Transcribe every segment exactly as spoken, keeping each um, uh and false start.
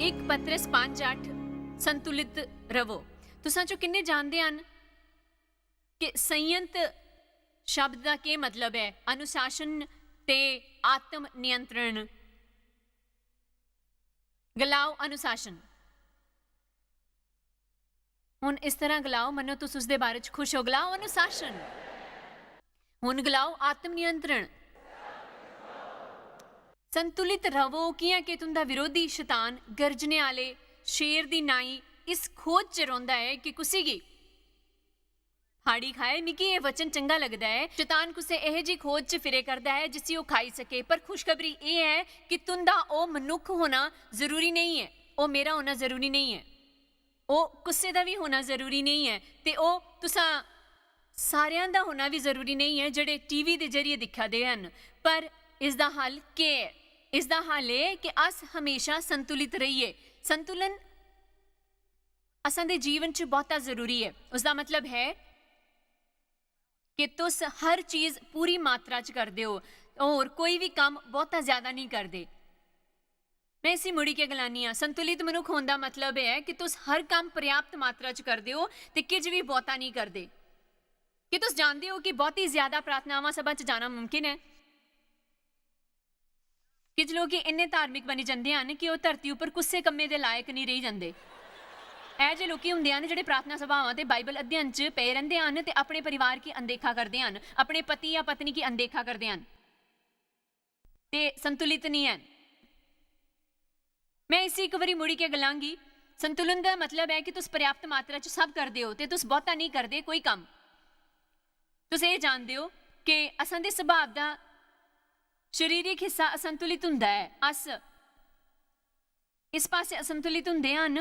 इक पतरस पंज अट्ठ, संतुलित रवो। तुसां चों किन्ने जानदे हन कि संयत शब्द दा केह् मतलब ऐ? अनुशासन ते आत्म नियंत्रण। गलाओ, अनुशासन। हुन इस तरह गलाओ, मन्नो तुस उसदे बारे च खुश हो। गलाओ, अनुशासन। हुन गलाओ, आत्म नियंत्रण। संतुलित रवो, कियां कि तुंदा विरोधी शैतान गर्जने आह्ले शेर दी नाई इस खोज च रौंह्दा ऐ कि कुसी गी फाड़ी खाए। मिगी एह् वचन चंगा लगदा ऐ। शैतान कुसै एहो जी खोज च फिरे करदा ऐ जिसी ओह् खाई सके, पर खुशखबरी एह् ऐ कि तुंदा ओह् मनुक्ख होना जरूरी नेईं ऐ, ओह् मेरा होना जरूरी नेईं ऐ, ओह् कुसै दा बी होना जरूरी नेईं ऐ, ते ओह् तुसां सारेआं दा होना बी जरूरी नेईं ऐ जेह्ड़े टीवी दे जरिए दिक्खा दे हन। पर इसदा हल केह् ऐ? इसदा हल एह् ऐ कि अस हमेशा संतुलित रहिए। संतुलन असां दे जीवन च बहुता जरूरी ऐ। उसदा मतलब है कि तुस हर चीज पूरी मात्रा च करदे ओ, होर कोई बी कम्म बहुता ज्यादा नेईं करदे। में इसी मुड़ी के गलानी आं, संतुलित मनुक्ख होन दा मतलब एह् ऐ कि तुस हर कम्म पर्याप्त मात्रा च करदे ओ ते किश बी बहुता नेईं करदे। कि तुस जानदे ओ कि बहुती ज्यादा प्रार्थनावां सभा च जाना मुमकिन ऐ? किश लोक इन्ने धार्मिक बनी जंदे हन कि ओह् धरती उप्पर कुसै कम्मै दे लायक नेईं रेही जंदे। ऐ जे लोकी होंदे हन जेह्ड़े प्रार्थना सभावां ते बाइबल अध्ययन च पे रैंह्दे हन ते अपने परिवार गी अनदेखा करदे हन, अपने पति जां पत्नी गी अनदेखा करदे हन ते संतुलित नेईं हैन। में इसी इक बारी मुड़ी के गलांगी, संतुलन दा मतलब ऐ कि तुस पर्याप्त मात्रा च सब करदे ओ ते तुस बहुता नेईं करदे कोई कम्म। तुस एह् जानदे ओ कि असां दे सुभाऽ दा शरीरक हिस्सा असंतुलित हुंदा ऐ। अस इस पासै असंतुलित हुंदे हन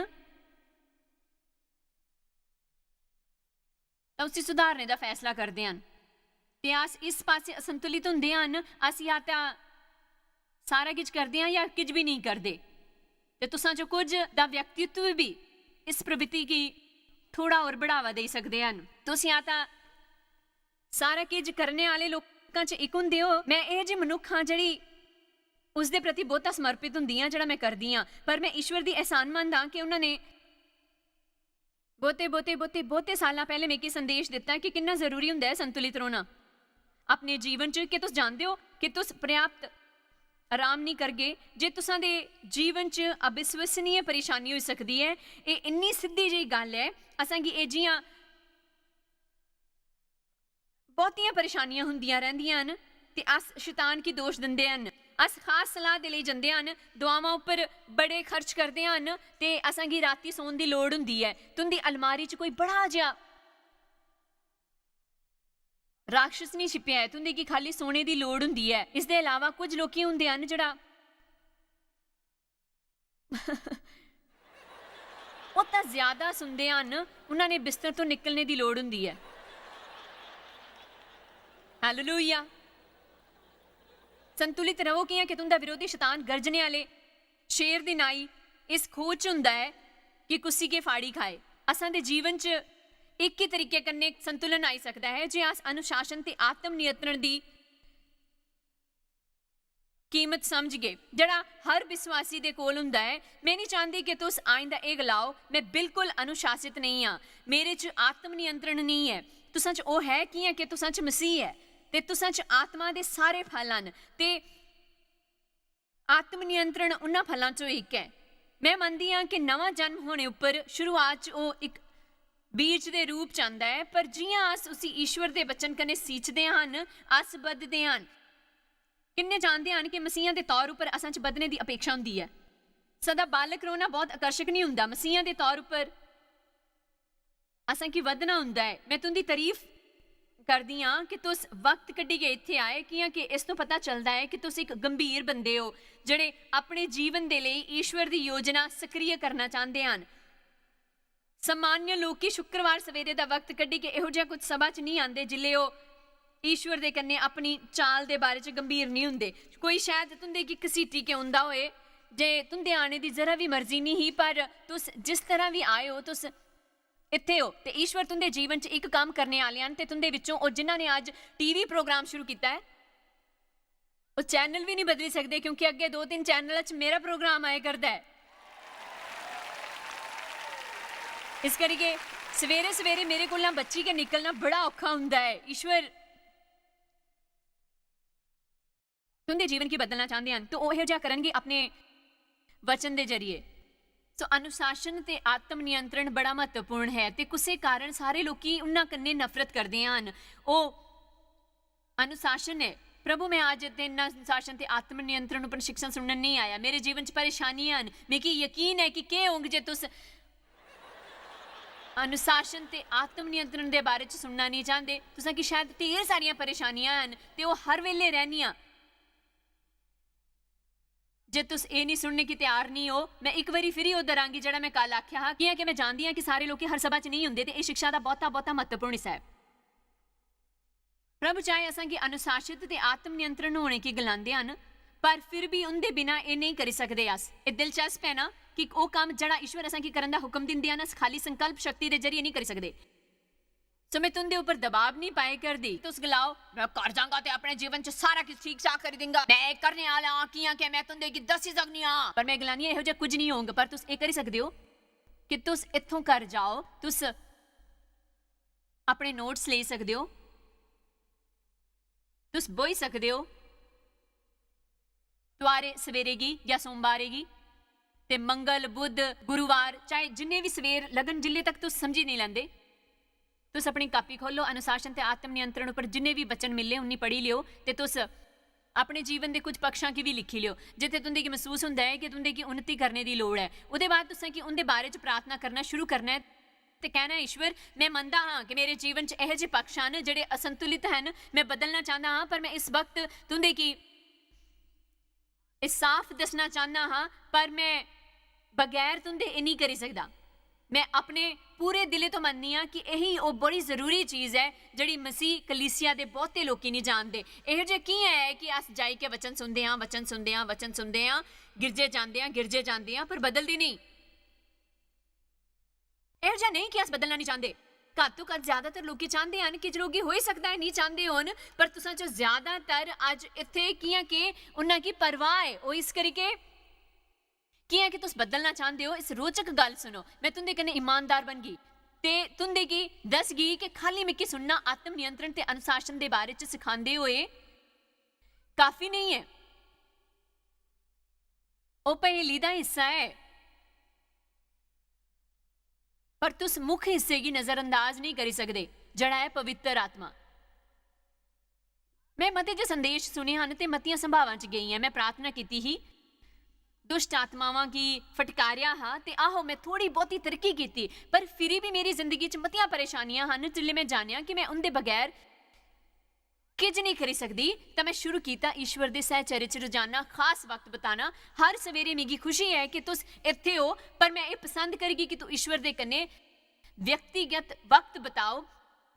तां उसी सुधारने दा फैसला करदे हन। ते अस इस पासै असंतुलित हुंदे हन, अस या तां सारा किश करदे आं या किश बी नेईं करदे। ते तुसां च कुछ दा व्यक्तित्व बी इस प्रवृत्ति गी थोड़ा होर बढ़ावा देई सकदे हन। तुस या तां सारा किश करने आह्ले लोकां च इक हुंदे ओ। में एह् जे मनुक्ख आं जेह्ड़ी उसदे प्रति बहुता समर्पित हुंदी आं जेह्ड़ा में करदी आं, पर में ईश्वर दी एहसानमंद आं कि उन्होंने बहुते बहुते बहुते बहुते सालां पैह्ले मिगी संदेश दित्ता कि किन्ना जरूरी हुंदा ऐ संतुलित रौह्ना अपने जीवन च। कि तुस जानदे ओ कि तुस पर्याप्त आराम नेईं करगे जे तुसां दे जीवन च अविश्वसनीय परेशानी होई सकदी ऐ। एह् इन्नी सिद्धी जेही गल्ल ऐ। असेंगी एह् जियां बहुतियां परेशानियां हुंदियां रैंह्दियां न ते अस शैतान गी दोश दिंदे हन। अस खास सलाह दे लेई जंदे हन, दुआवां उप्पर बड़े खर्च करदे हन ते असेंगी रातीं सौन दी लोड़ हुंदी ऐ। तुं'दी अलमारी च कोई बड़ा जेहा राक्षस निं छिप्पेआ ऐ, तुं'दे गी खाल्ली सोने दी लोड़ हुंदी ऐ। इसदे अलावा कुछ लोकी हुंदे हन जेह्ड़ा ओह् तां ज्यादा सुनदे हन, उन्हां ने बिस्तर तो निकलने दी लोड़ हुंदी ऐ। हालेलुया। संतुलित रहो, कियां कि तुंदा विरोधी शैतान गर्जने आह्ले शेर दी नाई इस खोज च हुंदा ऐ कि कुसी के फाड़ी खाए। असां दे जीवन च इक ही तरीके कन्नै संतुलन आई सकदा ऐ जे अस अनुशासन ते आत्म नियंत्रण दी कीमत समझगे, जेह्ड़ा हर विश्वासी दे कोल हुंदा ऐ। में निं चांह्दी कि तुस आइंदा एह् गलाओ, "में बिल्कुल अनुशासित नेईं आं, मेरे च आत्म नियंत्रण नेईं ऐ।" तुसां च ओह् ऐ कि'यां कि तुसां च मसीह ऐ ते तुसां च आत्मा दे सारे फल हन ते आत्म नियंत्रण उन्हां फलां चों इक ऐ। में मनदी आं कि नमां जन्म होने उप्पर शुरुआत च ओह् इक बीज दे रूप च आंदा ऐ, पर जि'यां अस उसी ईश्वर दे वचन कन्नै सींचदे हन, अस बधदे हन। किन्ने जानदे हन कि मसीहां दे तौर उप्पर असां च बधने दी अपेक्षा हुंदी ऐ? सदा बालक रौह्ना बहुत आकर्शक निं हुंदा। मसीहां दे तौर उप्पर असां गी बधना हुंदा ऐ। में तुं'दी तारीफ करदी आं कि तुस वक्त कड्ढियै इत्थै आए, कि'यां कि इस तों पता चलदा ऐ कि तुस इक गंभीर बंदे ओ, जेह्ड़े अपने जीवन दे लेई ईश्वर दी योजना सक्रिय करना चांह्दे हन। सामान्य लोक की शुक्रवार सवेरे दा वक्त कड्ढियै एहो जेहा कुछ सभा च निं आंदे, जिल्ले ओह् ईश्वर दे कन्नै अपनी चाल दे बारे च गंभीर निं हुंदे। कोई शायद तुं'दे गी घसीटी के औंदा होए जे तुं'दे आने दी जरा बी मर्जी निं ही, पर तुस जिस तरह बी आए ओ, तुस इत्थै ओ ते ईश्वर तुं'दे जीवन च इक कम्म करने आह्ले हन ते तुं'दे बिच्चों ओह् जिन्हां ने अज्ज टीवी प्रोग्राम शुरू कीता ऐ, ओह् चैनल बी निं बदली सकदे, क्योंकि अग्गें दो तिन्न चैनल च मेरा प्रोग्राम आए करदा ऐ। इस करियै सवेरे सवेरे मेरे कोला बच्ची गै निकलना बड़ा औखा हुंदा ऐ। ईश्वर तुं'दे जीवन गी बदलना चांह्दे हन, ते ओह् एहो जेहा करन गे अपने वचन दे जरिए। सो अनुशासन ते आत्म नियंत्रण बड़ा म्हत्तवपूर्ण ऐ, ते कुसै कारण सारे लोकी उन्ना कन्नै नफरत करदे हन। ओह् अनुशासन ऐ। "प्रभु, मैं अज्ज दिन अनुशासन ते आत्म नियंत्रण उप्पर शिक्षा सुनन नेईं आया। मेरे जीवन च परेशानियां न।" मिगी यकीन ऐ कि केह् होंग जे तुस अनुशासन ते आत्म नियंत्रण दे बारे च सुनना नेईं चांह्दे। तुसें गी शायद ढेर सारियां परेशानियां हन ते ओह् हर बेल्लै रैह्नियां। जे तुस एह् नेईं सुनने गी त्यार नेईं ओ, मैं इक बारी फिरी ओह् दरांगी जेह्ड़ा मैं कल आखेआ हा, कि'यां कि मैं जानदी आं कि सारे लोकी हर सभा च नेईं हुंदे ते एह् शिक्षा दा बहुता, बहुता म्हत्तवपूर्ण हिस्सा ऐ। प्रभु चाहे असां गी अनुशासित ते आत्म नियंत्रण होने गी गलांदे हन, पर फिर भी उं'दे बिना एह् नेईं करी सकदे अस। एह् दिलचस्प ऐ ना कि ओह् कम्म जेह्ड़ा ईश्वर असां गी करन दा हुक्म दिंदे हन, अस खाली संकल्प शक्ति दे जरिए नेईं करी सकदे। सो मैं तुं'दे उप्पर दबाव नेईं पाए करदी। तुस गलाओ, "मैं घर जांगा ते अपने जीवन च सारा किश ठीक ठाक करी दिंगा। मैं एह् करने आह्ला आं, कि'यां कि मैं तुं'दे गी दस्सी सकनी आं।" पर मैं गलानी आं, एहो जेहा कुछ नेईं होंग, पर तुस एह् करी सकदे ओ कि तुस इत्थों घर जाओ, तुस अपने नोट्स लेई सकदे ओ, तुस बोही सकदे ओ। तुआरे सवेरे गी जां सोमबारे गी, ते मंगल, बुध, गुरुवार, चाहे जिन्ने बी सवेर लगन, जिल्ले तक तुस समझी नेईं लैंदे, तुस अपनी कापी खोलो, अनुशासन ते आत्म नियंत्रण उप्पर जिन्ने बी वचन मिले, उन्नी पढ़ी लेओ, ते तुस अपने जीवन दे कुछ पक्षां गी बी लिखी लेओ। जित्थै तुं'दे गी मसूस होंदा ऐ कि तुं'दे गी उन्नति करने दी लोड़ ऐ, ओह्दे बाद तुसें गी उं'दे बारे च प्रार्थना करना शुरू करना ऐ ते कहना ऐ, "ईश्वर, मैं मनदा हां कि मेरे जीवन च एहो जे पक्ष हन जेह्ड़े असंतुलित हन, मैं बदलना चांह्दा हां, पर मैं इस वक्त तुं'दे गी एह् साफ दस्सना चाह्न्ना हां, पर मैं बगैर तुं'दे एह् नेईं करी सकदा।" मैं अपने पूरे दिले तो मननी आं कि एही ओह् बड़ी जरूरी चीज ऐ जेह्ड़ी मसीह कलीसिया दे बहुते लोकी नेईं जानदे। एहो जे कि'यां ऐ कि अस जाई के वचन सुनदे आं, वचन सुनदे आं, वचन सुनदे आं, गिरजे जांदे आं, गिरजे जांदे आं, पर बदलदे नेईं? एहो जेहा नेईं कि अस बदलना नेईं चांह्दे। घट्ट तो घट्ट ज्यादातर लोकी चांह्दे हन कि जो लोकी होई सकदा ऐ नेईं चांह्दे होन, पर तुसां च ज्यादातर अज्ज इत्थै कि'यां के उन्ना गी परवाह ऐ, ओह् इस करिके कि'यां के तुस बदलना चांह्दे ओ। इस रोचक गल्ल सुनो, मैं तुं'दे कन्नै ईमानदार बनगी ते तुं'दे गी दसगी कि खाली मिगी सुनना आत्म नियंत्रण ते अनुशासन दे बारे च सखांदे होए काफी नेईं ऐ। ओह् पहेली दा हिस्सा ऐ, पर तुस मुक्ख हिस्से गी नजरअंदाज नेईं करी सकदे, जेह्ड़ा ऐ पवित्र आत्मा। मैं मते जे संदेश सुने हन ते मतियां संभावां च गेई आं। मैं प्रार्थना कीती ही, दुष्ट आत्मावां गी फटकारेआ हा, ते आहो, मैं थोड़ी बहुती तरक्की कीती, पर फिरी भी मेरी जिंदगी च मतियां परेशानियां हन। जिसलै मैं जानेआ कि मैं उं'दे बगैर किश नेईं करी सकदी, तां मैं शुरू कीता ईश्वर दे सैहचर्य च रोजाना खास वक्त बताना। हर सवेरे मिगी खुशी ऐ कि तुस इत्थै ओ, पर मैं एह् पसंद करगी कि तू ईश्वर दे कन्नै व्यक्तिगत वक्त बताओ।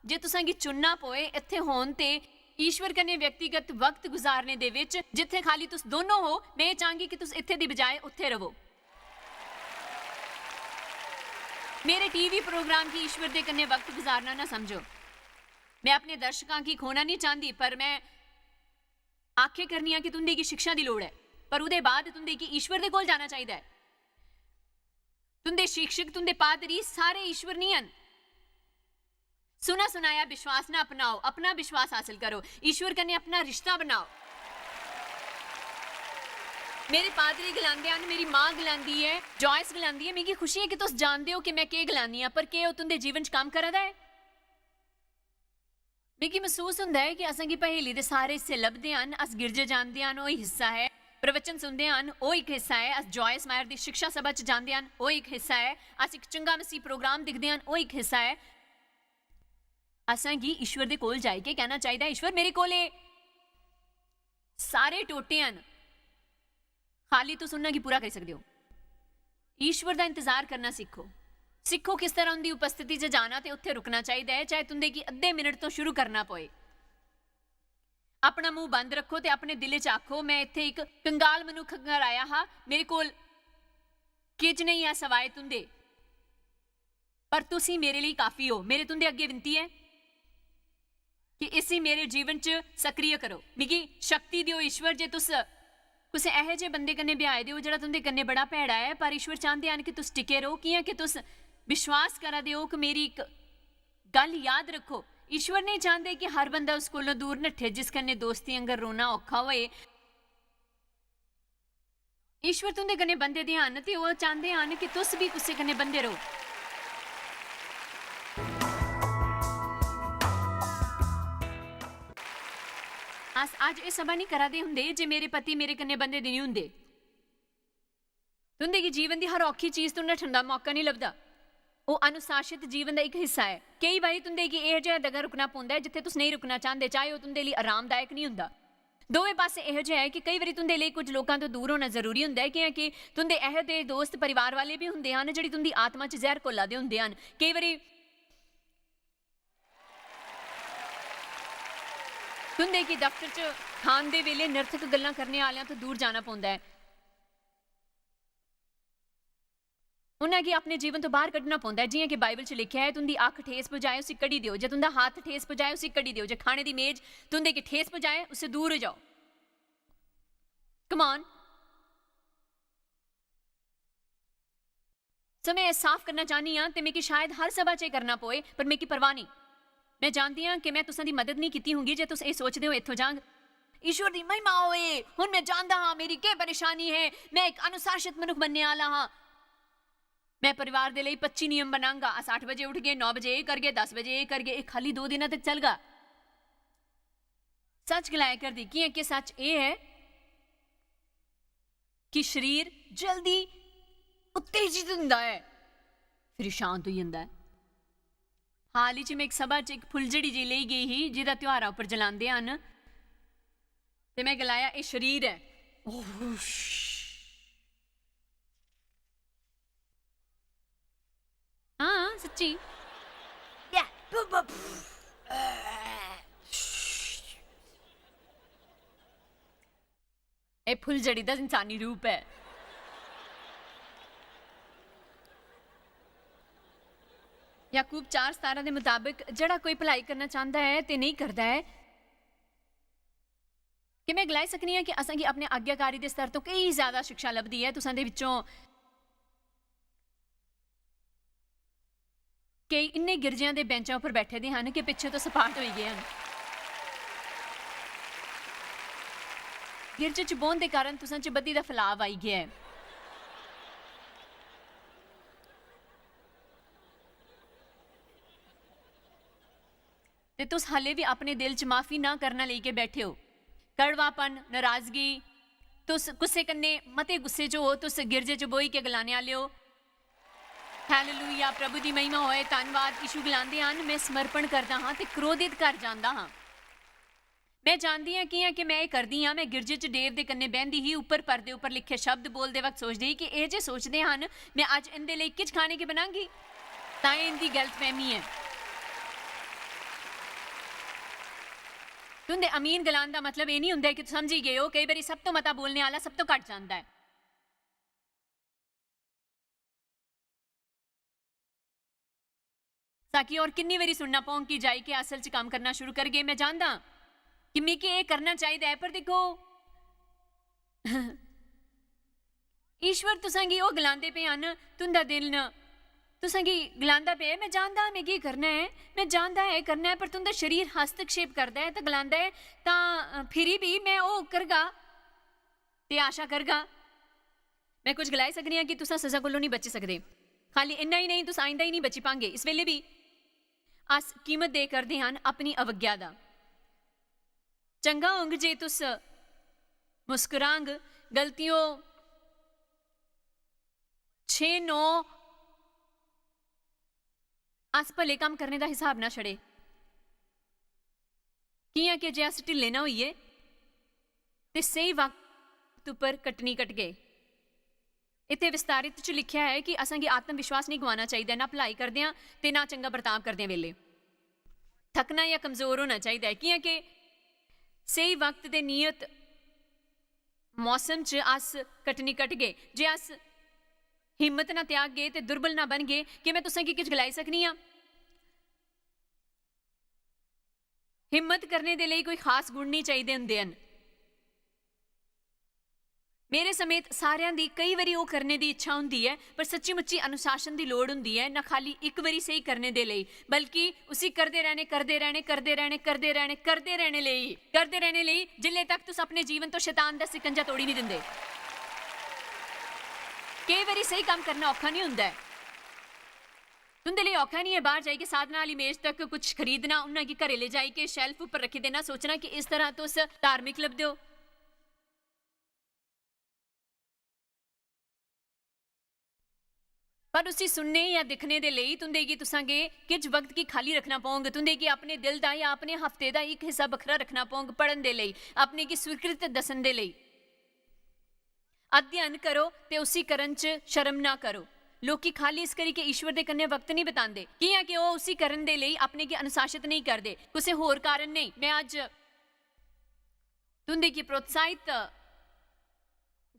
जे तुसां गी चुनना पवै इत्थै होन ते ईश्वर कन्नै व्यक्तिगत वक्त गुजारने दे विच, जित्थै खाली तुस दोनों हो, मैं एह् चाहंगी कि तुस इत्थै दी बजाय उत्थै रवो। मेरे टीवी प्रोग्राम गी ईश्वर दे कन्नै वक्त गुजारना ना समझो। मैं अपने दर्शकां गी खोना नेईं चांह्दी, पर मैं आखे करनी आं कि तुं'दे गी शिक्षा दी लोड़ ऐ, पर ओह्दे बाद तुं'दे गी ईश्वर दे कोल जाना चाहिदा ऐ। तुं'दे शिक्षक, तुं'दे पादरी सारे ईश्वर निं हन। सुना सुनाया विश्वास ना अपनाओ, अपना विश्वास हासल करो, ईश्वर कन्नै अपना रिश्ता बनाओ। मेरे पादरी गलांदे हन, मेरी मां गलांदी ऐ, जॉयस गलांदी ऐ, "मिगी खुशी ऐ कि तुस जानदे ओ कि मैं केह् गलानी आं, पर केह् ओह् तुं'दे जीवन च कम्म करा दा ऐ?" मिगी मसूस हुंदा ऐ कि असें गी पहेली दे सारे हिस्से लभदे हन। अस गिरजे जांदे हन, ओह् हिस्सा ऐ। प्रवचन सुनदे हन, ओह् इक हिस्सा ऐ। अस जॉयस मायर दी शिक्षा सभा च जांदे हन, ओह् इक हिस्सा ऐ। अस इक चंगा मसीह प्रोग्राम दिखदे हन, ओह् इक हिस्सा ऐ। असें गी ईश्वर दे कोल जाइयै कहना चाहिदा, "ईश्वर, मेरे कोल एह् सारे टोटे हन, खाली तुस उन्हां गी पूरा करी सकदे ओ।" ईश्वर दा इंतजार करना सिक्खो। सिक्खो किस तरह उं'दी उपस्थिति च जाना ते उत्थै रुकना चाहिदा ऐ, चाहे तुं'दे गी अद्धे मिनट तो शुरू करना पवै। अपना मुंह बंद रक्खो ते अपने दिलै च आखो, "मैं इत्थै इक कंगाल मनुक्ख घर आया हा, मेरे कोल किश नेईं ऐ सवाए तुं'दे, पर तुस ही मेरे लेई काफी ओ।" मेरे तुं'दे अग्गें विनती ऐ कि इसी मेरे जीवन च सक्रिय करो। मिगी शक्ति देओ, ईश्वर, जे तुस कुसै एहो जेह् बंदे कन्नै ब्याहे दे ओ जेह्ड़ा तुं'दे कन्नै बड़ा भैड़ा ऐ, पर ईश्वर चांह्दे हन कि तुस टिके रहो, कि'यां कि तुस विश्वास करा दे ओ कि मेरी इक गल्ल याद रक्खो, ईश्वर नेईं चांह्दे कि हर बंदा उस कोलों दूर नट्ठे जिस कन्नै दोस्ती आंगर रोना औखा होए। ईश्वर तुं'दे कन्नै बंधे दे हन ते ओह् चांह्दे हन कि तुस बी कुसै कन्नै बंधे रहो। अस अज्ज एह् सभा निं करा दे हुंदे जे मेरे पति मेरे कन्नै बंधे दे निं हुंदे। तुं'दे गी जीवन दी हर औखी चीज तो नठन दा मौका निं लभदा। ओह् अनुशासित जीवन दा इक हिस्सा ऐ। केई बारी तुं'दे गी एहो जेहा जगह रुकना पौंदा ऐ जित्थै तुस नेईं रुकना चांह्दे, चाहे ओह् तुं'दे लेई आरामदायक निं हुंदा। दोऐ पास्सै एहो जेहा ऐ कि केई बारी तुं'दे लेई कुछ लोकां तो दूर होना जरूरी हुंदा ऐ, कि'यां कि तुं'दे एहो दे दोस्त परिवार वाले बी हुंदे हन जेह्ड़ी तुं'दी आत्मा च जैह्र घोला दे हुंदे हन। केई बारी तुं'दे गी दफ्तर च खांदे बेल्लै नर्थक गल्लां करने आह्लेआं तो दूर जाना पौंदा ऐ। उ'नें गी अपने जीवन तो बाह्र कड्ढना पौंदा ऐ। जि'यां कि बाइबल च लिखेआ ऐ, "तुं'दी अक्ख ठेस पुजाए, उसी कड्ढी देओ। जे तुं'दा हत्थ ठेस पुजाए, उसी कड्ढी देओ। जे खाने दी मेज तुं'दे गी ठेस पुजाए, उससे दूर होई जाओ।" Come on। सो में एह् साफ करना चाह्न्नी आं ते मिगी शायद हर सभा च एह् करना पवै, पर मिगी परवाह नेईं। में जानदी आं कि में तुसां दी मदद नेईं कीती होंगी जे तुस एह् सोचदे ओ, "इत्थों जांग, ईश्वर दी महिमा होए, हुन में जानदा हां मेरी केह् परेशानी ऐ, में इक अनुशासित मनुक्ख बनने आह्ला हां।" में परिवार दे लेई पच्ची नियम बनांगा, अस अट्ठ बजे उठगे, नौ बजे एह् करगे, दस बजे एह् करगे, एह् खाली दो दिनां तक चलगा। सच गलाया करदी, कि'यां कि सच एह् ऐ कि शरीर जल्दी उत्तेजित होंदा ऐ, फिर शांत होई जंदा ऐ। हाल ही च में इक सभा च इक फुलझड़ी जी लेई गेई ही, जेह्दा त्योहारा उप्पर जलांदे हन, ते में गलाया, "एह् शरीर ऐ।" हां, सच्ची। एह् फुलझड़ी दा इंसानी रूप ऐ। याकूब चार सतारां दे मुताबिक, जेह्ड़ा कोई भलाई करना चांह्दा ऐ ते नेईं करदा ऐ, कि में गलाई सकनी आं कि असें गी अपने आज्ञाकारी दे स्तर तो केई ज्यादा शिक्षा लभदी ऐ। तुसां दे बिच्चों केई इन्ने गिरजेआं दे बैंचां उप्पर बैठे दे हन कि पिच्छे तो सपाट होई गे हन। गिरजे च बौह्न दे कारण तुसां च बद्धी दा फैलाव आई गेआ ऐ। ते तुस हाले बी अपने दिल च माफी ना करना लेई के बैठे हो। कड़वापन, नाराजगी, तुस गुस्से कन्नै मते गुस्से च हो, तुस गिरजे च बोही के गलाने आह्ले हो, "हालेलुया, प्रभु दी महिमा होए, धन्नवाद।" यीशु गलांदे हन, "मैं समर्पण करदा हां ते क्रोधित घर जांदा हां।" मैं जानदी आं कि'यां कि मैं एह् करदी आं। मैं गिरजे च डेव दे कन्नै बैंह्दी ही, उप्पर पर्दे उप्पर लिखे शब्द बोलदे वक्त सोचदी ही कि एह् जे सोचदे हन, मैं अज्ज इं'दे लेई किश खाने गी बनांगी? तां एह् इं'दी गलतफैह्मी ऐ। तुं'दे अमीन गलान दा मतलब एह् निं होंदा ऐ कि तुस समझी गे ओ। केई बारी सब तो मता बोलने आह्ला सब तो घट्ट जानदा ऐ। साकी होर किन्नी बारी सुनना पौंग कि जाई के असल च कम्म करना शुरू करगे। मैं जानदा कि मिगी एह् करना चाहिदा ऐ, पर दिक्खो, ईश्वर तुसां गी ओह् गलांदे पे हन, तुं'दा दिल न तुसां गी गलांदा पे, "मैं जानदा मिगी एह् करना ऐ, मैं जानदा ऐ एह् करना ऐ," पर तुं'दा शरीर हस्तक्षेप करदा ऐ ते गलांदा ऐ, "तां, अ, फिरी बी मैं ओह् करगा ते आशा करगा।" मैं कुछ गलाई सकनी आं कि तुसां सजा कोलों निं बची सकदे। खाली इन्ना ही नेईं, तुस आइंदा ही निं बची पांगे। इस बेल्लै बी अस कीमत दे करदे हन अपनी अवज्ञा दा। चंगा होंग जे तुस मुस्कुरांग। गलतियों, छे नौ, अस भले कम्म करने दा हिसाब ना छड़े। कि'यां कि जे अस ढिल्ले ना होइए ते स्हेई वक्त उप्पर कटनी कटगे। इत्थै विस्तारित च लिखेआ ऐ कि असें गी आत्म विश्वास नेईं गुआना चाहिदा, ना भलाई करदे आं ते ना चंगा बर्ताव करदे बेल्लै थकना या कमजोर होना चाहिदा ऐ, कि'यां कि स्हेई वक्त ते नियत मौसम च अस कटनी कटगे। जे अस हिम्मत ना त्यागगे ते दुर्बल ना बनगे, कि मैं तुसें गी किश गलाई सकनी आं? हिम्मत करने दे लेई कोई खास गुण नेईं चाहिदे होंदे हन। मेरे समेत सारेआं दी केई बारी ओह् करने दी इच्छा होंदी ऐ, पर सच्ची-मुच्ची अनुशासन दी लोड़ होंदी ऐ, न खाली इक बारी स्हेई करने दे लेई, बल्कि उसी करदे रैह्ने, करदे रैह्ने, करदे रैह्ने, करदे रैह्ने, करदे रैह्ने लेई, करदे रैह्ने लेई, जिल्ले तक तुस अपने जीवन तो शैतान दा सिकंजा तोड़ी निं दिंदे। केई बारी स्हेई कम्म करना औखा निं होंदा ऐ। तुं'दे लेई औखा निं ऐ बाह्र जाइयै साधना आह्ली मेज तक कुछ खरीदना, उ'नें गी घरै लेई जाइयै shelf उप्पर रक्खी देना, सोचना कि इस तरह तुस धार्मिक लभदे ओ। पर उसी सुनने जां दिक्खने दे लेई तुं'दे गी, तुसां गी किश वक्त गी खाली रक्खना पौंग। तुं'दे गी अपने दिल दा जां अपने हफ्ते दा इक हिस्सा बक्खरा रक्खना पौंग पढ़न दे लेई, अपने गी स्वीकृत दस्सन दे लेई। अध्ययन करो ते उसी करन च शर्म ना करो। लोकी खाली इस करी के ईश्वर दे कन्नै वक्त नेईं बितांदे, कि'यां कि ओह् उसी करन दे लेई अपने गी अनुशासित नेईं करदे, कुसै होर कारण नेईं। में अज्ज तुं'दे गी प्रोत्साहित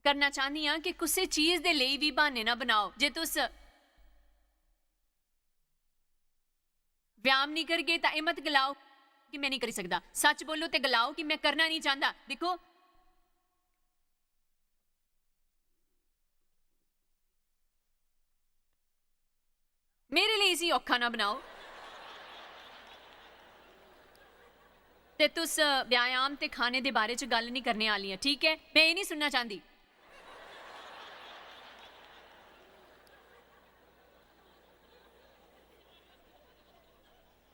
करना चाह्न्नी आं कि कुसै चीज दे लेई बी ब्हान्ने ना बनाओ। जे तुस व्यायाम नेईं करगे तां एह् मत गलाओ कि में नेईं करी सकदा। सच बोलो ते गलाओ कि में करना नेईं चांह्दा। दिक्खो, मेरे लेई इसी औखा ना बनाओ। ते तुस व्यायाम ते खाने दे बारे च गल्ल नेईं करने आह्लियां, ठीक ऐ? में एह् नेईं सुनना चांह्दी।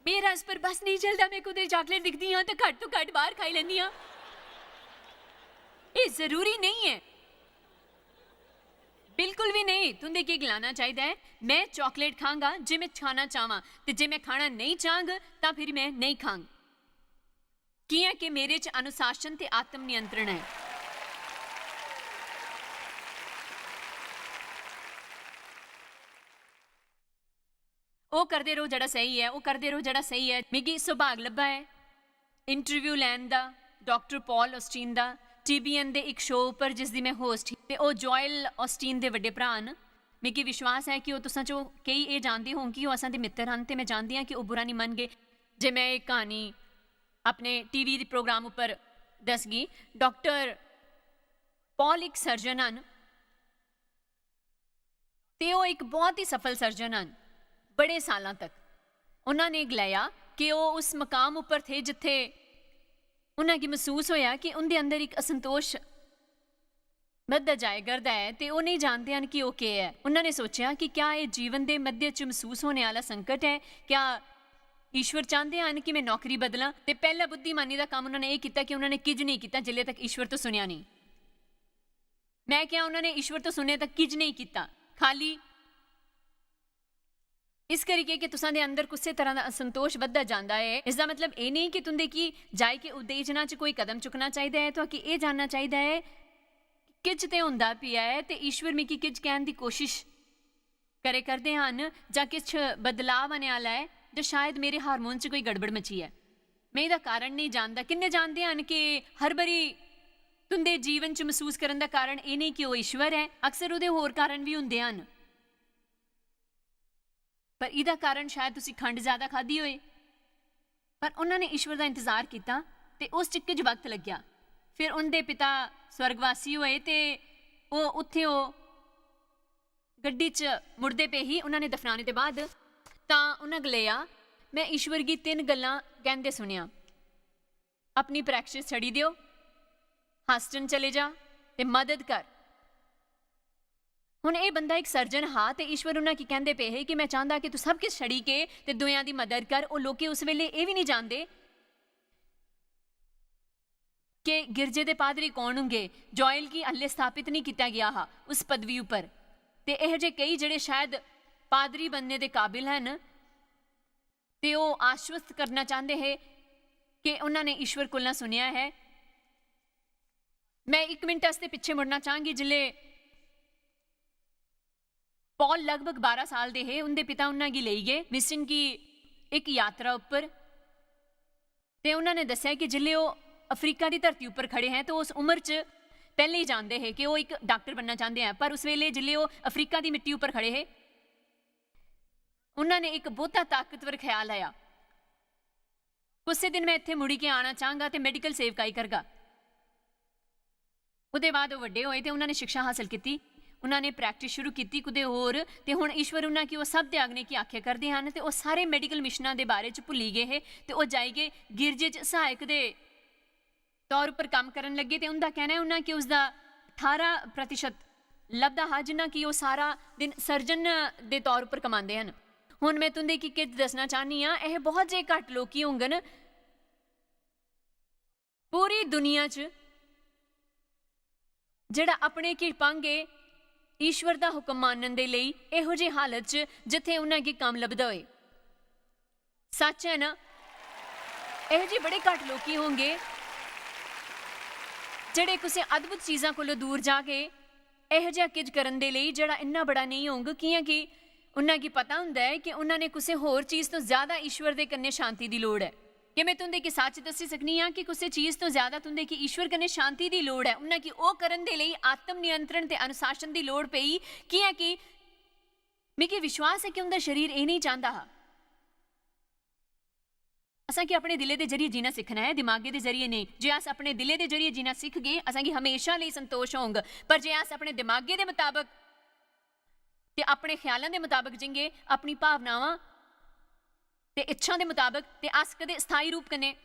मेरा इस पर बस नेईं चलदा। में कुतै chocolate दिखदी आं ते घट्ट तो घट्ट बाह्र खाई लैन्नी आं। एह् जरूरी नेईं ऐ, बिल्कुल बी नेईं। तुं'दे केह् गलाना चाहिदा ऐ, "में chocolate खांगा जे में खाना चाह्वां, ते जे में खाना नेईं चाह्ङ तां फिर में नेईं खांग।" कि'यां कि मेरे च अनुशासन ते आत्म नियंत्रण ऐ। ओह् करदे र'वो जेह्ड़ा स्हेई ऐ, ओह् करदे र'वो जेह्ड़ा स्हेई ऐ। मिगी सौभाग लब्भा ऐ interview लैन दा डाक्टर पॉल ऑस्टिन दा, T B N दे इक show उप्पर जिसदी में host ही। ते ओह् जोएल ऑस्टिन दे बड्डे भ्राऽ न। मिगी विश्वास ऐ कि ओह् तुसां चो केई एह् जानदे होंग कि ओह् असां दे मित्तर हन, ते में जानदी आं कि ओह् बुरा निं मनगे जे में एह् क्हानी अपने T V दे program उप्पर दसगी। डाक्टर पॉल इक surgeon हन, ते ओह् इक बहुत ही सफल surgeon हन। बड़े सालां तक उन्होंने गलाया कि ओह् उस मकाम उप्पर थे जित्थे उन्हें गी मसूस होया कि उंदे अंदर इक असंतोष बधदा जाया करदा ऐ ते ओह् नेईं जानदे हन कि ओह् केह् ऐ। उन्होंने सोचेआ कि क्या एह् जीवन दे मध्य च मसूस होने आह्ला संकट ऐ? क्या ईश्वर चांह्दे हन कि में नौकरी बदलां? ते पैह्ला बुद्धिमानी दा कम्म उन्होंने एह् कीता कि उन्होंने किज नेईं कीता जिल्ले तक ईश्वर तो सुनेआ नेईं। में क्या उन्होंने ईश्वर तो सुनने तक किज नेईं कीता? खाली इस करियै कि तुसां दे अंदर कुसै तरह दा असंतोष बधदा जांदा ऐ, इसदा मतलब एह् नेईं कि तुं'दे गी जाई के उत्तेजना च कोई कदम चुक्कना चाहिदा ऐ। तुआकी एह् जानना चाहिदा ऐ कि किज ते होंदा पिया ऐ ते ईश्वर मिगी किज कैह्न दी कोशिश करे करदे हन, जां किश बदलाव आने आह्ला ऐ, जां शायद मेरे हार्मोन च कोई गड़बड़ मची ऐ। में एह्दा कारण नेईं जानदा। किन्ने जानदे हन कि हर बारी तुं'दे जीवन च मसूस करन दा कारण एह् नेईं कि ओह् ईश्वर ऐ, अक्सर ओह्दे होर कारण बी होंदे हन। पर एह्दा कारण शायद तुसी खंड ज्यादा खाद्धी होए। पर उन्होंने ईश्वर दा इंतजार किता ते उस च किज वक्त लग्या। फिर उं'दे पिता स्वर्गवासी होए ते ओह् उत्थें ओह् गड्डी च मुड़दे पे ही। उन्होंने दफनाने दे बाद तां उन्हें गलेया, "मैं ईश्वर गी तिन्न गल्लां कहंदे सुनेआ, अपनी practice छड़ी देओ, हास्टन चले जा ते मदद कर।" हुन एह् बंदा इक surgeon हा ते ईश्वर उन्हें गी कहंदे पे हे कि "मैं चांह्दा कि तू सब किश छड़ी के ते दुएयां दी मदद कर।" ओह् लोकें उस वेले एह् बी निं जानदे कि गिरजे दे पादरी कौन होंगे। जोएल गी हल्ले स्थापित निं कीता गेआ हा उस पदवी उप्पर। ते एह् जे केई जेह्ड़े शायद पादरी बनने दे काबिल हन, ते ओह् आश्वस्त करना चांह्दे हे कि उन्होंने ईश्वर कोला सुनेआ है। मैं इक मिनट आस्तै पिच्छे मुड़ना चांह्गी। जिसले पॉल लगभग बारां साल दे हे, उं'दे पिता उन्हां गी लेई गे मिशन की इक यात्रा उप्पर। ते उन्होंने दस्सेआ कि जिसले ओह् अफ्रीका दी धरती उप्पर खड़े हैं, तो उस उम्र च पैह्ले ही जानदे हे कि ओह् इक डाक्टर बनना चांह्दे हैं। पर उस वेले जिसले ओह् अफ्रीका दी मिट्टी उप्पर खड़े हे, उन्होंने इक बहुता ताकतवर ख्याल आया, "कुसै दिन मैं इत्थै मुड़ी के आना चाहंगा ते मेडिकल सेवकाई करगा।" ओह्दे बाद ओह् बड्डे होए ते उन्होंने शिक्षा हासल कीती, उन्होंने प्रैक्टिस शुरू कीती कुतै होर, ते हुन ईश्वर उन्हां गी ओह् सब त्यागने गी आखे करदे हन, ते ओह् सारे मेडिकल मिशनां दे बारे च भुल्ली गे हे, ते ओह् जाई गे गिरजे च सहायक दे तौर उप्पर कम्म करन लगे, ते उं'दा कहना ऐ उन्हां कि उसदा ठारां प्रतिशत लभदा हा, जिन्ना कि ओह् सारा दिन सर्जन दे तौर उप्पर कमांदे हन। हुन में तुं'दे गी किश दस्सना चाह्न्नी आं, एह् बहुत जे घट्ट लोकी होंगन पूरी दुनिया च जेह्ड़ा अपने गी भांगे ईश्वर दा हुक्म मानन दे लेई एहो जे हालत च जित्थै उन्हां गी कम्म लभदा होए। सच ऐ ना? एहो जे बड़े घट्ट लोकी होंगे जेह्ड़े कुसै अद्भुत चीजां कोलों दूर जागे, एहो जेहा किश करन दे लेई जेह्ड़ा इन्ना बड़ा नेईं होंग, कि'यां कि उन्हां गी पता हुंदा ऐ कि उन्हां ने कुसै होर चीज तो ज्यादा ईश्वर दे कन्नै शांति दी लोड़ ऐ। क्या में तुं'दे गी सच दस्सी सकनी आं कि कुसै चीज तो ज्यादा तुं'दे गी ईश्वर कन्नै शांति दी लोड़ ऐ? उन्हां गी ओह् करन दे लेई आत्म नियंत्रण ते अनुशासन दी लोड़ पेई, कि'यां कि मिगी विश्वास ऐ कि उं'दा शरीर एह् नेईं चांह्दा हा। असां गी अपने दिलै दे जरिए जीना सिक्खना ऐ, दिमागे दे जरिए नेईं। जे अस अपने दिलै दे जरिए जीना सिखगे, असां गी हमेशा लेई संतोष होंग। पर जे अस अपने दिमागे दे मताबक ते अपने ख्यालां दे मताबक जींगे, अपनी भावनावां ते इच्छां दे मताबक, ते अस कदें स्थाई रूप कन्नै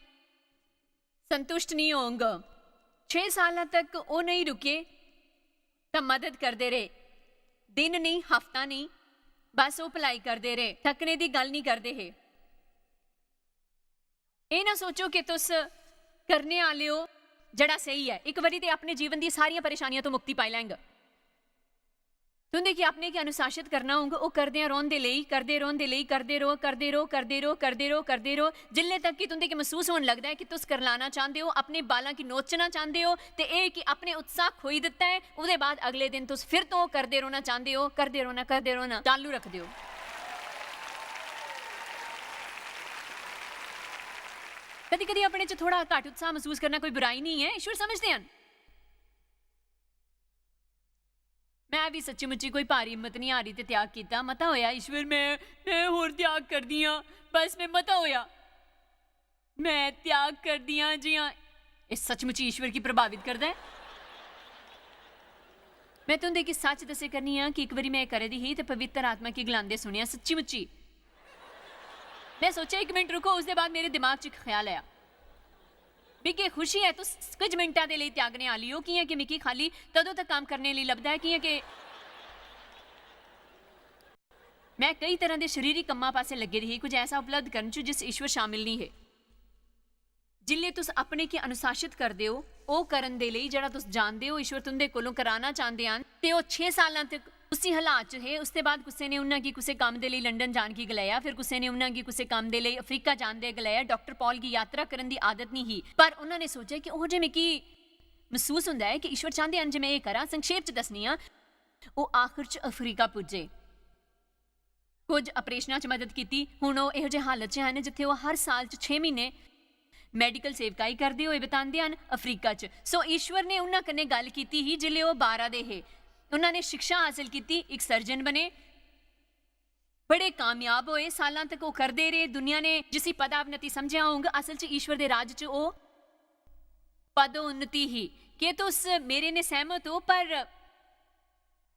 संतुष्ट नेईं होंग। छे सालां तक ओह् नेईं रुके तां मदद करदे रेह्। दिन नेईं, हफ्ता नेईं, बस ओह् भलाई करदे रेह्, थकने दी गल्ल नेईं करदे हे। एह् ना सोचो कि तुस करने आह्ले ओ जेह्ड़ा स्हेई ऐ। इक बारी ते अपने जीवन दी सारियां परेशानियां तो मुक्ति पाई लैंग। तुं'दे गी अपने गी अनुशासित करना होंग, ओह् करदे रौह्न दे लेई, करदे रौह्न दे लेई, करदे रौह्, करदे रौह्, करदे रौह्, करदे रौह्, करदे रौह्, जिल्ले तक कि तुं'दे गी मसूस होन लगदा ऐ कि तुस करलाना चांह्दे ओ, अपने बालां गी नोचना चांह्दे ओ, ते एह् कि अपने उत्साह खोई दित्ता ऐ, ओह्दे बाद अगले दिन तुस फिर तो करदे रौह्ना चांह्दे ओ, करदे रौह्ना, करदे रौह्ना चालू रखदे ओ। कदी-कदी अपने च थोह्ड़ा घट्ट उत्साह मसूस करना कोई बुराई नेईं ऐ, ईश्वर समझदे हन। मैं बी सच्ची मुच्ची कोई भारी हिम्मत निं हारी ते त्याग कीता। मता होया ईश्वर, मैं, मैं होर त्याग करदी आं, बस मैं मता होया। मैं त्याग करदी आं जि'यां एह् सचमुच ईश्वर गी प्रभावित करदा ऐ। मैं तुं'दे गी सच दस्से करनी आं कि इक बारी मैं एह् करै दी ही ते पवित्र आत्मा गी गलांदे सुनेआ, सच्ची मुच्ची। मैं सोचेआ, "इक मिंट रुको," उसदे बाद मेरे दिमाग च इक ख्याल आया, "मिगी खुशी ऐ तुस कुछ मिंटां दे लेई त्यागने आह्ली ओ, कि'यां कि मिगी खाल्ली तदों तक कम्म करने लेई लभदा ऐ, कि'यां कि मैं केई तरह दे शरीरी कम्मां पासै लग्गी दी ही, कुछ ऐसा उपलब्ध करन च जिस ईश्वर शामिल निं हे।" जिल्ले तुस अपने गी अनुशासित करदे ओ, ओह् करन दे लेई जेह्ड़ा तुस जानदे ओ ईश्वर तुं'दे कोलों कराना चांह्दे हन, ते ओह् छे सालां तक उसी हालात च हे। उसदे बाद कुसै ने उन्हां गी कुसै कम्म दे लेई लंदन जान गी गलाया, फिर कुसै ने उन्हां गी कुसै कम्म दे लेई अफ्रीका जान दे गलाया। डाक्टर पॉल गी यात्रा करन दी आदत निं ही, पर उन्हां ने सोचेआ कि ओह् जे मिगी मसूस हुंदा ऐ कि ईश्वर चांह्दे हन जे मैं एह् करां। संक्षेप च दस्सनी आं, ओह् आखर च अफ्रीका पुज्जे। कुछ ऑपरेशनां च मदद कीती। हुन ओह् एहो जे हालत च हन जित्थे ओह् हर साल च छे म्हीने मेडिकल सेवकाई करदे होए बितांदे हन अफ्रीका च। सो ईश्वर ने उन्हां कन्नै गल्ल कीती ही जिल्ले ओह् बारा दे हे। उन्हां ने शिक्षा हासल कीती, इक सर्जन बने, बड़े कामयाब होए। सालां तक ओह् करदे रेह्। दुनिया ने जिसी पदोन्नति समझेआ होंग, असल च ईश्वर दे राज च ओह् पदोन्नति ही। केह् तुस मेरे ने सैह्मत ओ? पर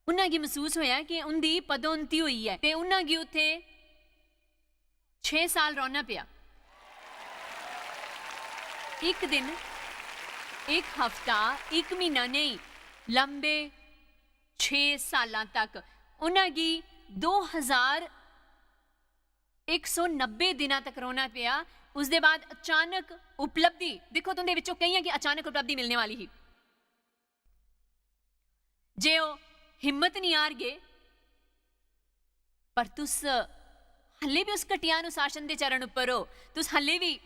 उन्हां गी मसूस होया कि उं'दी पदोन्नति होई ऐ ते उन्हां गी उत्थे छे साल रौह्ना पेआ। इक दिन, इक हफ्ता, इक म्हीना नेईं, लंबे छे सालां तक उन्हां गी दो हजार इक सौ नब्बे दिनां तक रौह्ना पेआ। उसदे बाद अचानक उपलब्धि, दिक्खो, तुं'दे विच्चों केइयें गी अचानक उपलब्धि मिलने वाली ही। जे ओह् हिम्मत निं हारगे, पर तुस हल्ले बी उस घटिया अनुशासन दे चरण उप्पर ओ। तुस हल्ले बी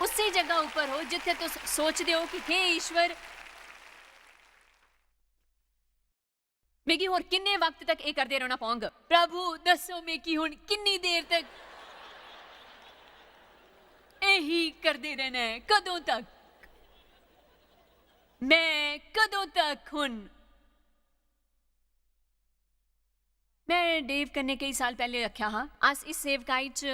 उसी जगह उप्पर ओ जित्थे तुस सोचदे ओ कि हे ईश्वर, मिगी होर किन्ने वक्त तक एह् करदे रौह्ना पौंग? प्रभु, दस्सो मिगी हुन किन्नी देर तक एही करदे रैह्ना ऐ? कदों तक? मैं कदों तक हुन? मैं डेव कन्नै केई साल पैह्ले रक्खेआ हा। अस इस सेवकाई च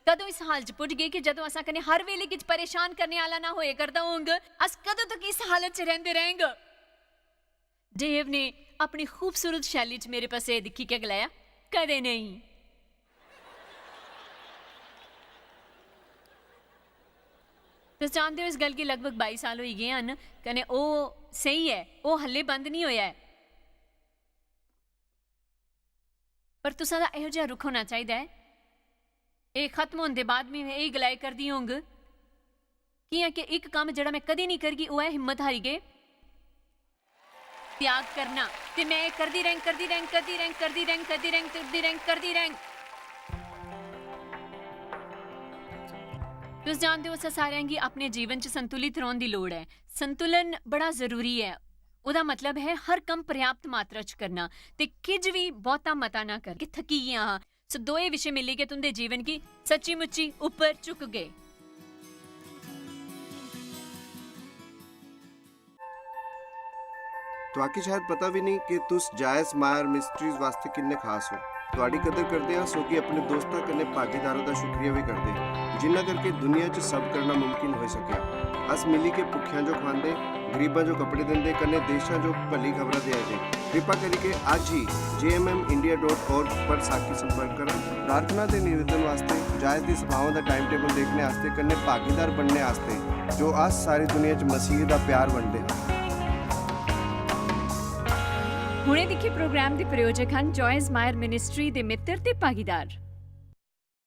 कदों इस हाल च पुज्जगे कि जदों असां कन्नै हर वेले किश परेशान करने आह्ला ना होए करदा होंग, अस कदों तक इस हालत च रैंह्दे रैंह्ग? डेव ने अपनी खूबसूरत शैली च मेरे पासै दिक्खी के गलाया, "कदें नेईं।" तुस जानदे ओ, इस गल्ल गी लगभग बाई साल होई गे हन, कन्नै ओह् स्हेई ऐ, ओह् हल्ले बंद निं होआ ऐ। पर तुसां दा एहो जेहा रुख होना चाहिदा ऐ। एह् खत्म होने दे बाद बी में एह् गलाए करदी होंग, कि'यां कि इक कम्म जेह्ड़ा में कदी निं करगी, ओह् ऐ हिम्मत हारी गे। त्याग करना। ते में एह् करदी रैंह्ग, करदी रैंह्ग, करदी रैंह्ग, करदी रैंह्ग, करदी रैंह्ग, करदी रैंह्ग। तुस जानदे ओ, असें सारेआं गी अपने जीवन च संतुलित रौह्‌न दी लोड़ ऐ। संतुलन बड़ा जरूरी ऐ। ओह्‌दा मतलब ऐ हर कम्म पर्याप्त मात्रा च करना ते किश बी बहुता मता ना करना। कि थकी गेआ हा। सो दोए विशे मिली गै तुं'दे जीवन गी सच्ची-मुच्ची उप्पर चुकगे। तुआकी शायद पता बी निं कि तुस जायज मायर मिस्ट्रीज वास्तै किन्ने खास ओ। तुआडी कदर करदे आं, सो कि अपने दोस्तां कन्नै भागीदारां दा शुक्रिया बी करदे, जिन्ना करके दुनिया च सब करना मुमकिन होई सकेआ। अस मिली के भुक्खेआं जो खुआंदे, गरीबां जो कपड़े दिंदे, कन्नै देशां जो भली खबरां देआ दे। कृपा करिके अज्ज ही J M M India dot org पर साकी संपर्क करो। प्रार्थना ते निवेदन वास्तै जायज दी सभाओं दा टाइम टेबल देखने आस्तै कन्नै भागीदार बनने आस्तै, जो अस सारी दुनिया च मसीह दा प्यार बंडदे हां। हुणे दिक्खे प्रोग्राम दे प्रायोजक हन जॉयस मायर मिनिस्ट्री दे मित्र ते भागीदार।